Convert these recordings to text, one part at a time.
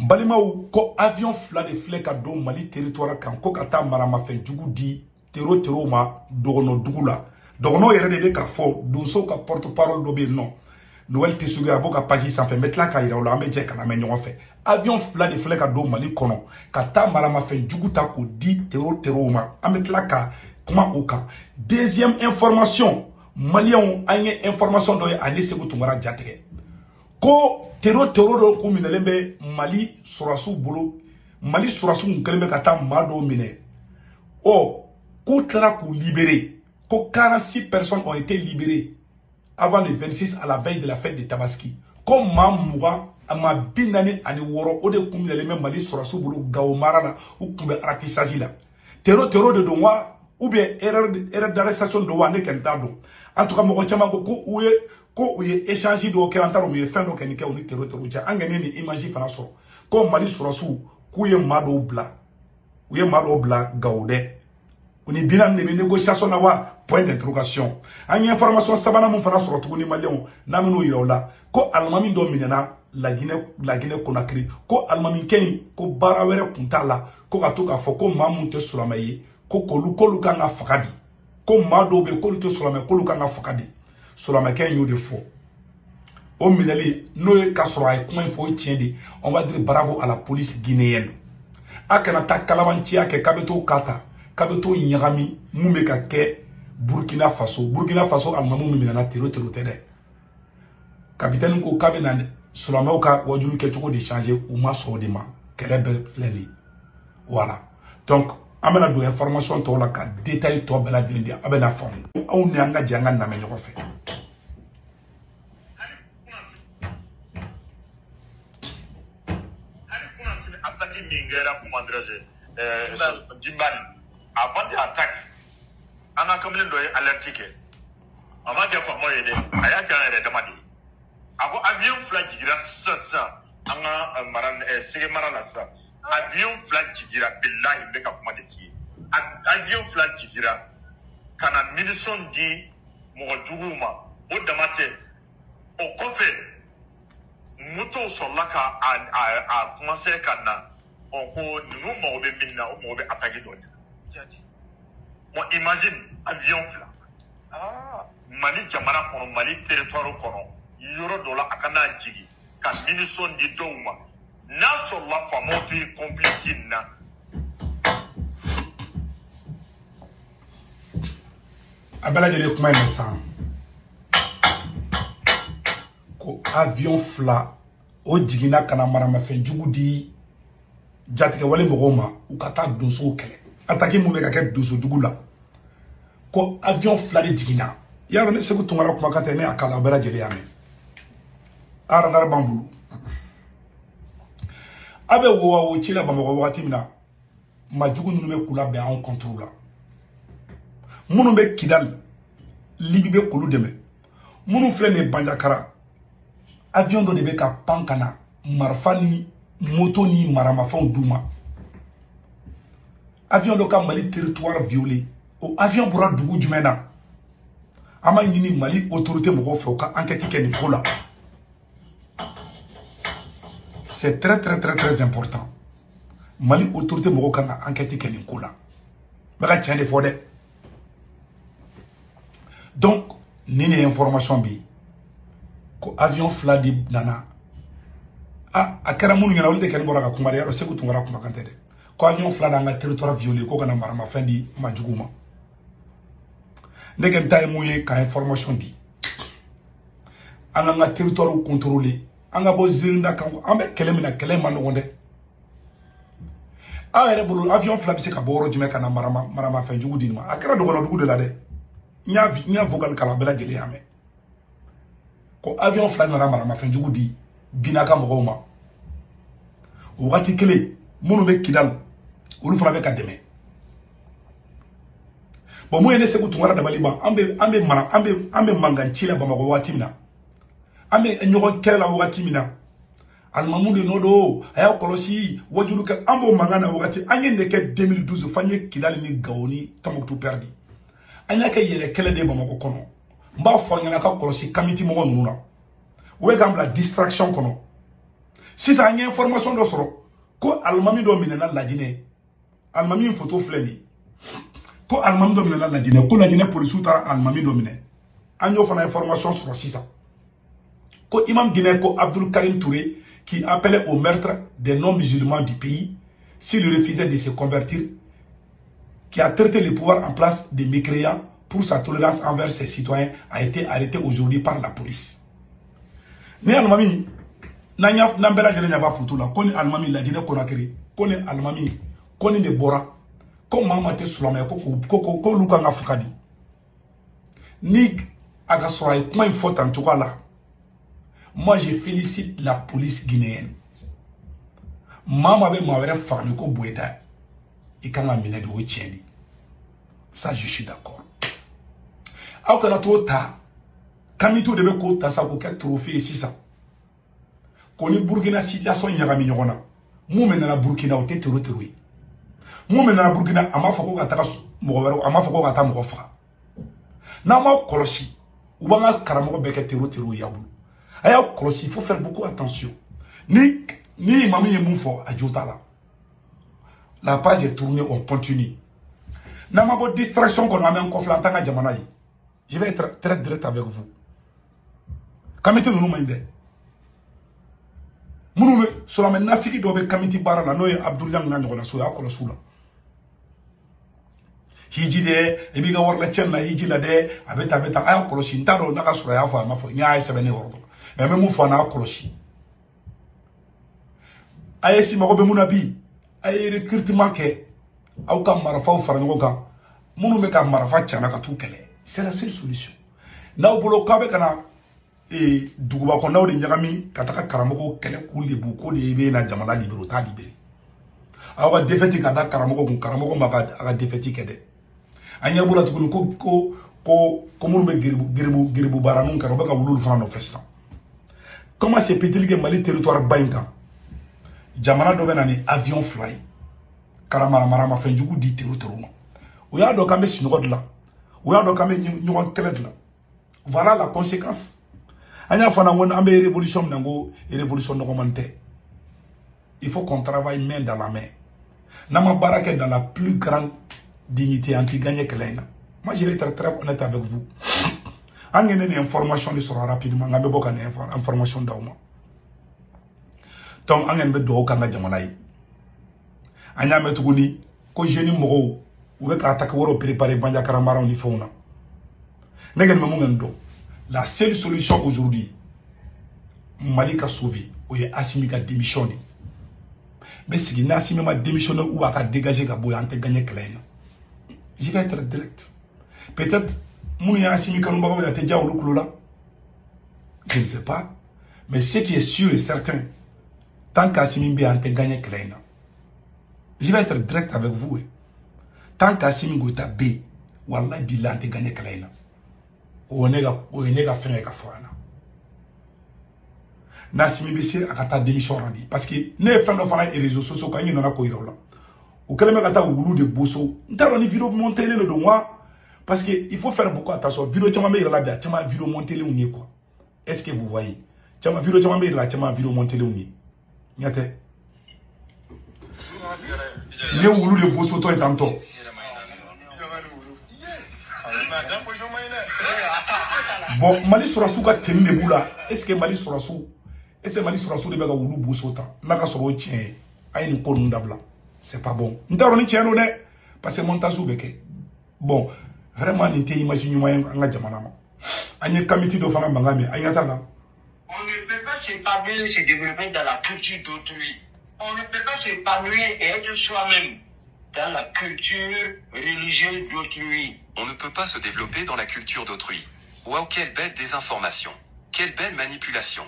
Balimaw, ko avion fila de filɛ ka don Mali territoire kan, ko ka taa maramafɛn jugu di terro terro ma dɔgɔnɔ dugu la. Dɔgɔnɔ yɛrɛ de bɛ k'a fɔ, donsow ka porte parole dɔ bɛ yen nɔ, Noël Tessogué, a b'o ka page sanfɛ. N bɛ tila k'a yira u la, an bɛ jɛ ka lamɛn ɲɔgɔn fɛ. Avion fila de filɛ ka don Mali kɔnɔ ka taa maramafɛn jugu ta k'o di terro terro ma. An bɛ tila ka kuma o kan. Deuxième information, maliyɛnw, an ye information dɔ ye ani Sékou Tounkara jatigɛ ko terro terro dɔw k'u minɛlen bɛ Mali sɔrɔdasiw bolo. Mali sɔrɔdasiw kun kɛlen bɛ ka taa maa dɔw minɛ, ɔ k'u tilara k'u libérer, ko 46 personnes ont été libérées avant le 26, à la veille de la fête de Tabaski. Ko maa 20 a maa 46, o de kun minɛlen bɛ Mali sɔrɔdasiw bolo Gawo mara la, u kun bɛ ratissage la. Terro terro de don wa, ou bien erreur d'arrestation don wa, ne kɔni t'a dɔn. En tout cas, mɔgɔ caman ko ko u ye échange dɔw kɛ, an t'a dɔn u ye fɛn dɔ kɛ nin kɛ u ni terro terro cɛ. An kɔni ye nin image fana sɔrɔ ko Mali sɔrɔdasiw k'u ye maa dɔw bila, u ye maa dɔw bila Gawo dɛ. U ni 40 de bɛ négociation na wa? Point d'interrogation. An ye information sabanan mun fana sɔrɔ tuguni, maliyɛnw, n'an bɛn'o yira u la, ko alimami dɔ minɛna Laginɛ, Laginɛ Konakiri, ko alimamikɛ in ko baara wɛrɛ kun t'a la ko ka to k'a fɔ ko maa mun tɛ silamɛ ye, ko k'olu kan ka faga de, ko maa dɔw bɛ yen k'olu tɛ silamɛ, k'olu kan ka faga de. Silamɛkɛ in y'o de fɔ. O minɛli n'o ye k'a sɔrɔ a ye kuma in fɔ, o ye tiɲɛ de. On va dire bravo à la police guinéenne. A kana taa kalabanciya kɛ k'a bɛ t'o ka ta, k'a bɛ t'o ɲagami mun bɛ ka kɛ Burkina Faso. Burkina Faso alimamu min minɛna, terro terro tɛ dɛ. Capitaine ko k'a bɛ na silamɛw ka wajulu kɛcogo de changer, u ma sɔn o de ma. Kɛlɛ bɛɛ filɛ nin ye. Voilà, donc an bɛna don information tɔw la ka détail tɔ bɛɛ lajɛlen di, a bɛna faamu. Aw ni an ka jɛ an ka lamɛn ɲɔgɔn fɛ. Hali kunnafoni attaque min kɛra, comment dirais-je, Dimbali, avant de attaque, an ka kamalen dɔ ye alerte kɛ. A ma kɛ faamaw ye dɛ, a y'a kɛ an yɛrɛ dama de ye. A ko avion fila jigira sisan sisan an ka mara, Sege mara la sisan. Avion fila jigira, bilahi, n bɛ ka kuma de f'i ye. Avion fila jigira ka na munition di mɔgɔ juguw ma. O dama tɛ, o kɔfɛ motow sɔrɔla ka a commencer ka na. Ɔ ko ninnu mago bɛ min na, o mago bɛ attaque dɔ de la. Bon, imagine, avion fila Mali jamana kɔnɔ, Mali territoire kɔnɔ, yɔrɔ dɔ la, a ka n'a jigin ka munition di dɔw ma. N'a sɔrɔla faamaw tɛ complice nin na. A bɛɛ lajɛlen kuma in mɛn sisan ko avion fila o jiginna ka na maramafɛn jugu di jatigɛwale mɔgɔw ma, u ka taa donsow kɛlɛ. Attaque mun bɛ ka kɛ donsodugu la, ko avion fila de jiginna. Y'a dɔn ne Sékou Tounkara kumakan tɛ, ne y'a kala, a bɛɛ lajɛlen y'a mɛn. A radar b'an bolo, a bɛ wo wo ci la Bamakɔ wagati min na, majugu ninnu bɛ k'u labɛn anw contre la. Minnu bɛ Kidali, Libi bɛ k'olu dɛmɛ. Minnu filɛ nin ye Banjakara, avion dɔ de bɛ ka pan ka na marifa ni moto ni maramafɛnw d'u ma. Avion dɔ ka Mali territoire violé, o avion bɔra dugu jumɛn na? An b'a ɲini Mali autorité mɔgɔw fɛ, u ka enquête kɛ nin ko la. C'est très très très très important. Mali autorité mɔgɔw kan ka enquête kɛ nin ko la. N bɛ ka tiɲɛ de fɔ dɛ. Donc nin de information bɛ yen ko avion fila de nana. A kɛra minnu ɲɛna, olu de kɛlen bɔra ka kuma dɛ. Yarɔ, Sékou Tounkara kumakan tɛ dɛ. Ko avion fila d'an ka territoire violé, ko kana maramafɛn di majugu ma. Ne kɛ n ta ye mun ye ka information di, an k'an ka territoire contrôler, an ka bɔ ziirinda kan. An bɛ kɛlɛ min na, kɛlɛ ma nɔgɔn dɛ. Aw yɛrɛ bolo, avion fila bɛ se ka bɔ yɔrɔ jumɛn ka na maramafɛn jugu di nin ma? A kɛra dɔgɔnɔdugu de la dɛ. N y'a vocal kalan, bɛɛ lajɛlen y'a mɛn ko avion fila nana maramafɛn jugu di Bina ka mɔgɔw ma. O wagati kelen, minnu bɛ Kidali, olu fana bɛ ka dɛmɛ. Bon, mun ye ne Sékou Tounkara dabali ban? An bɛ mankan ci la Bamakɔ waati min na, an bɛ ɲɔgɔn kɛlɛ la wagati min na, alimamu de nɔ don, a y'a kɔlɔsi wajulu kɛ, an b'o mankan na wagati. An ye nin de kɛ 2012, f'an ye Kidali ni Gawo ni Tɔnbukutu perdu. An y'a kɛ yɛrɛ kɛlɛ de ye Bamakɔ kɔnɔ. N b'a fɔ aw ɲɛna, ka kɔlɔsi kamiti mɔgɔ ninnu na, u bɛ k'an bila distraction kɔnɔ. Sisan an ye information dɔ sɔrɔ ko alimami dɔ minɛna Lajinɛ. Alimami in photo filɛ nin ye. Ko alimami dɔ minɛna Lajinɛ, ko Lajinɛ polisiw taara alimami dɔ minɛ. An y'o fana information sɔrɔ sisan. Ko imam guinéen ko Abdul Karim Touré, qui appelait au meurtre des non-musulmans du pays s'il refusait de se convertir, qui a traité le pouvoir en place de mécréants pour sa tolérance envers ses citoyens, a été arrêté aujourd'hui par la police. Ni alimami n'an y'a n'an bɛɛ lajɛlen ɲɛ b'a photo la, ko ni alimami Lajinɛ Konakiri, ko ni alimami ko ni de bɔra ko maa ma tɛ silamɛ, ko ko ko k'olu kan ka faga de. Ni a ka sɔrɔ a ye kuma in fɔ tan cogoya la, moi je félicite la police guinéenne. Maa maa bɛ maa wɛrɛ fagali ko boyita, i kan ka minɛ de, o ye tiɲɛ de. Ça, je suis d'accord. Aw kana t'o ta kamito de bɛ k'o ta sa k'o kɛ trophée ye sisan, k'o ni Burukina situation ɲagami ɲɔgɔn na. Mun bɛ nana Burukina, o tɛ tero tero ye. Mun bɛ nana Burukina, a m'a fɔ ko ka taga mɔgɔ wɛrɛ, a m'a fɔ ko ka taa mɔgɔ faga. N'aw ma kɔlɔsi, u b'an ka karamɔgɔ bɛɛ kɛ tero tero ye. A bolo, a y'a kɔlɔsi, il faut faire beaucoup attention. Ni imamu ye mun fɔ, a jo t'a la. La page est tournée, on continue. N'an ma bɔ distraction kɔnɔ, an bɛ n kɔfilɛ, an t'an ka jamana ye. Je vais être très direct avec vous. Kamite ninnu man ɲi dɛ. Minnu bɛ silamɛ nafigi dɔw bɛ kamiti baara la, n'o ye Abudulayi n'a ɲɔgɔnna so ye, a kɔlɔsi u la. Hiji dɛ, i b'i ka wari lacɛn na hiji la dɛ, a bɛ tan, a bɛ tan. A y'a kɔlɔsi. N t'a dɔn n'a ka sɔrɔ a y'a fɔ, a ma fɔ, n y'a sɛbɛn ne yɔrɔ dɔ la. Mais n bɛ mun fɔ, a n'a kɔlɔsi. AES mago bɛ mun na bi? A ye recrutement kɛ, aw ka marifaw fara ɲɔgɔn kan, minnu bɛ ka marifa cana ka t'u kɛlɛ. C'est la seule solution. N'aw bolo k'aw bɛ ka na duguba kɔnɔnaw de ɲagami ka taga karamɔgɔw kɛlɛ k'u lebu, k'o de bɛ na jamana libéré, o t'a libéré. Aw ka défaite ka da karamɔgɔ kun, karamɔgɔ ma ka a ka défaite kɛ dɛ. An ɲɛ b'o la tuguni ko minnu bɛ geribu geribu geribu baaraninw kɛ, u bɛ ka wuli olu fana nɔfɛ sisan. Comment se peut-il que Mali territoire ba in kan, jamana dɔ bɛ na ni avion fila ye karamara maramafɛnjugu di tero tero ma? U y'a dɔn k'an bɛ sunɔgɔ dilan, u y'a dɔn k'an bɛ ɲɔgɔn kɛlɛ dilan. Voilà la conséquence. An y'a fɔ ko an bɛ révolution min na, ko révolution nɔgɔman tɛ. Il faut qu'on travaille main dans la main. N'an ma baara kɛ dans la plus grande dignité, an t'i gagner kɛlɛ in na. Moi, je vais être très honnête avec vous. An ye nin information de sɔrɔ rapidement, an bɛ bɔ ka nin information d'aw ma. Donc an kɔni bɛ dugawu k'an ka jamana ye. An y'a mɛn tuguni ko jeune mɔgɔw, u bɛ ka attaque wɛrɛw préparer Bandiagara maraw ni fɛnw na. Ne kɔni bɛ mun kɔni dɔn, la seule solution aujourd'hui Mali ka sauver, o ye Assimi ka démission de. N bɛ sigi ni Assimi ma démissionner ou a ka dégager ka bɔ yen, an tɛ gagner kɛlɛ in na. Je vais être direct. Peut-être minnu ye Assimi kanubagaw ye, a tɛ diya olu tulo la, je ne sais pas. Mais ce qui est sûr et certain, tant qu'Assimi bɛ yen, an tɛ gagner kɛlɛ in na. Je vais être direct avec vous. Tant qu'Assimi Goïta bɛ yen, walahi bilahi, an tɛ gagner kɛlɛ in na. O ye ne ka fɛn ye ka fɔ an na. N'Assimi bɛ se, a ka taa démission rendre, parce que ne ye fɛn dɔ fana ye réseaux sociaux kan, n nana k'o yira u la. U kɛlen bɛ ka taa wulu de boso. N t'a dɔn ni vidéo montelen de don wa, parce que il faut faire beaucoup attention. Vidéo caman bɛ yira la bi, a caman vidéo montelenw ye quoi. Est ce que vous voyez? Caman vidéo caman bɛ yira la, a caman vidéo montelenw ye. Ɲɛ tɛ ne wulu de bosotɔ ye tantɔ. Bon, Mali sɔrɔsiw ka tenue de b'u la. Est ce que Mali sɔrɔsiw de bɛ ka wulu boso ta? N'a ka sɔrɔ o tiɲɛ ye, a ye nin ko ninnu dabila, c'est pas bon. N t'a dɔn ni tiɲɛ don dɛ, parce que montage bɛ kɛ. Bon, vraiment, nin tɛ image ɲuman ye an ka jamana ma. An ye kamiti dɔ fana mankan mɛn, an ɲɛ t'a la. On ne peut pas s'épanouir, se développer dans la culture d'autrui. On ne peut pas s'épanouir et être soi-même dans la culture religieuse d'autrui. On ne peut pas se développer dans la culture d'autrui. Waouh, quelle belle désinformation. Quelle belle manipulation.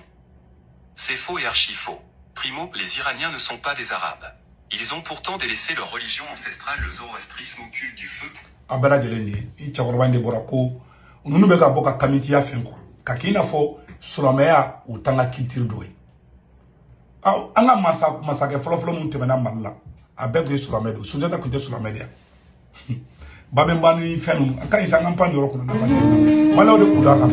C'est faux et archi faux. Primo, les Iraniens ne sont pas des Arabes. Ils ont pourtant délaissé leur religion ancestrale, le zoroastrisme ou culte du feu. A bɛɛ lajɛlen de ye, i cɛkɔrɔba in de bɔra ko ninnu bɛ ka bɔ ka kamitiya fɛn quoi, ka k'i n'a fɔ silamɛya o t'an ka culture dɔ ye. An ka masa masakɛ fɔlɔfɔlɔ mun tɛmɛna Mali la, a bɛɛ tun ye silamɛ de ye. Sunjata tun tɛ silamɛ de ye. Babɛnba ni fɛn ninnu, a ka ɲi sa. An ka pan nin yɔrɔ kɔnɔ, nafa tɛ maliyɛnw de kun d'a kan.